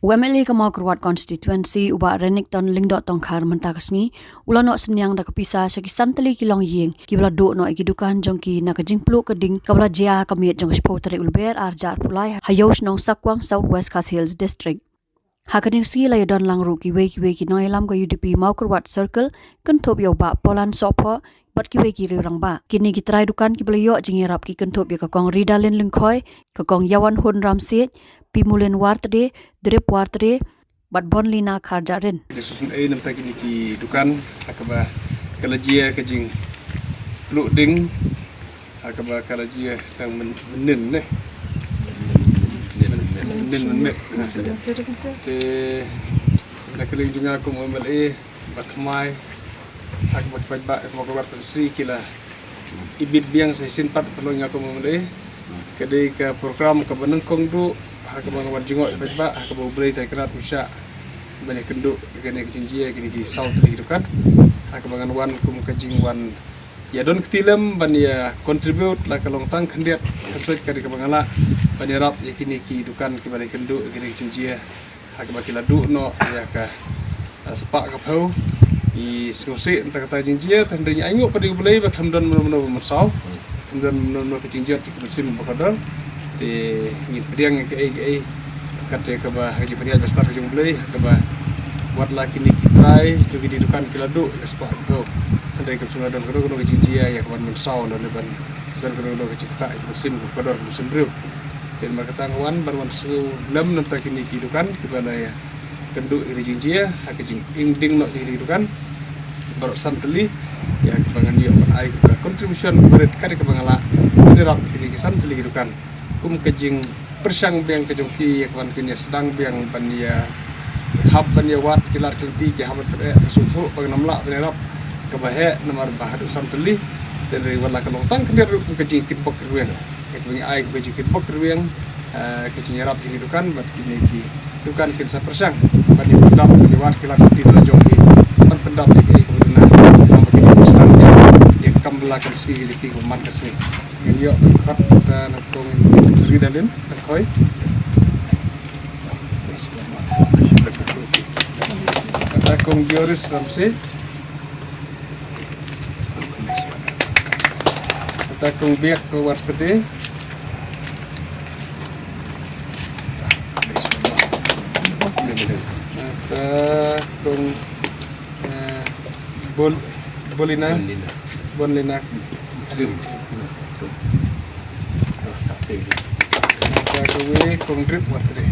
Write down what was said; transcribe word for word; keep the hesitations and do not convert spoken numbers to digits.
U M L A ka Mawkyrwat Constituency, u Bah Renikton Lyngdoh Tongkhar, mynta ka sngi u la noh synñiang da ka pisa sha ki san tylli ki longïing kiba la duh noh ïa ki dukan jong ki na ka jingpluh ka ding kaba la jia ha ka miet jong ka shiphew tarik u Lber arhajar arphew lai ha Ïew Shnong Sakwang, South West Khasi Hills District. Ha kane ka sngi la ïadon lang ruh kiwei kiwei ki nongïalam ka U D P Mawkyrwat Circle, kynthup ïa u Bah Polan Sohphoh bad kiwei ki riew rangbah. Kine ki trai dukan kiba la ïoh jingïarap ki kynthup ïa ka Kong Ridalin Lyngkhoi, ka Kong Ïawanhun Ramsiej, Pimulin Wartde, Drip Wartde bad Bonlina Kharjahrin. Dei shisien ei namta kine ki dukan ha kaba ka la jia ka jingpluh ding ha kaba ka la jia tang myn-, mynnin ne. Mynnin mynmiet. Te na ka liang jong nga kum u M L A, ba thymmai ha kaba ki paidbah Mawkyrwat Constituency ki la ibit biang sa shisien pat, pynlong ïa nga kum u M L A. Ka dei ka program kaba nyngkong duh ha kaba nga wan jngoh ïa ki paidbah ha kaba U Blei u trai kynrad u shah ban ïakynduh ïa kane ka jingjia, kine ki saw tylli ki dukan, ha kaba ngan wan kum ka jingwan ïadon kti lem ban ïa contribute la ka long tang khyndiat kynsoit ka dei kaba nga lah ban ïarap ïa kine ki dukan kiba la ïakynduh ïa kine ki jingjia ha kaba ki la duh noh ïa ka, eh, spah ka phew. Ngi sngewsih na kata ka jingjia, te hynrei ngi ainguh pat ïa U Blei ba khlem don mano mano ba mynsaw, khlem don mano mano ka jingjot jong ki mynsiem ba kordor. Te ngin pdiang ïa kaei kaei kat ïa kaba ha ka jingpynïaid ba stad ka jong U Blei, ha kaba wat la kine ki trai jong kine ki dukan ki la duh ïa ka spah ka phew, hynrei kam shym la don kano kano ka jingjia ïa ka ban mynsaw lane ban don kano kano ka jingktah ïa ka mynsiem ka kordor ka mynsiem briew. Te namar kata nga wan ban wan sngewlem namta kine ki dukan kiba la ïa kynduh ïa ka jingjia ha ka jingim ding noh ïa ki dukan baroh san tylli, ïa kaba ngan ïoh ban ai ka contribution kaba rit kat ïa kaba nga lah ban ïarap ïa kine ki san tylli ki dukan kum ka jingpyrshang biang ka jong ki ïa kaban kin ïa sdang biang ban ïa hap ban ïa wad ki lad ki lynti, ki hap ban pyneh ka sngewthuh ba ngam lah ban ïarap kaba heh namar ba haduh san tylli. Te hynrei wat la ka long tang khyndiat ruh kum ka jingkitbok rwiang. Ïa kaba ngi ai ka jingkitbok rwiang, eh, ka jingïarap ïa kine ki dukan bad kine ki dukan kin sa pyrshang ban ïa pyndap, ban ïa wad ki lad ki lynti na la jong ki, ban pyndap ïa kaei kaba duna, namar ba kine ki sdang ïa ka kam ba la ka sngi, ïa ka lynti kaba man ka sngi. Ngin ïoh ban khot, eh, na Kong Ridalin Lyngkhoi, na Kong Joris Ramsey, na Kong Biak Wartede, na Kong, eh, Bol-, Bolina, Bonlina. Bonlina. Trim. Ka kawei Kong Drip Wartede.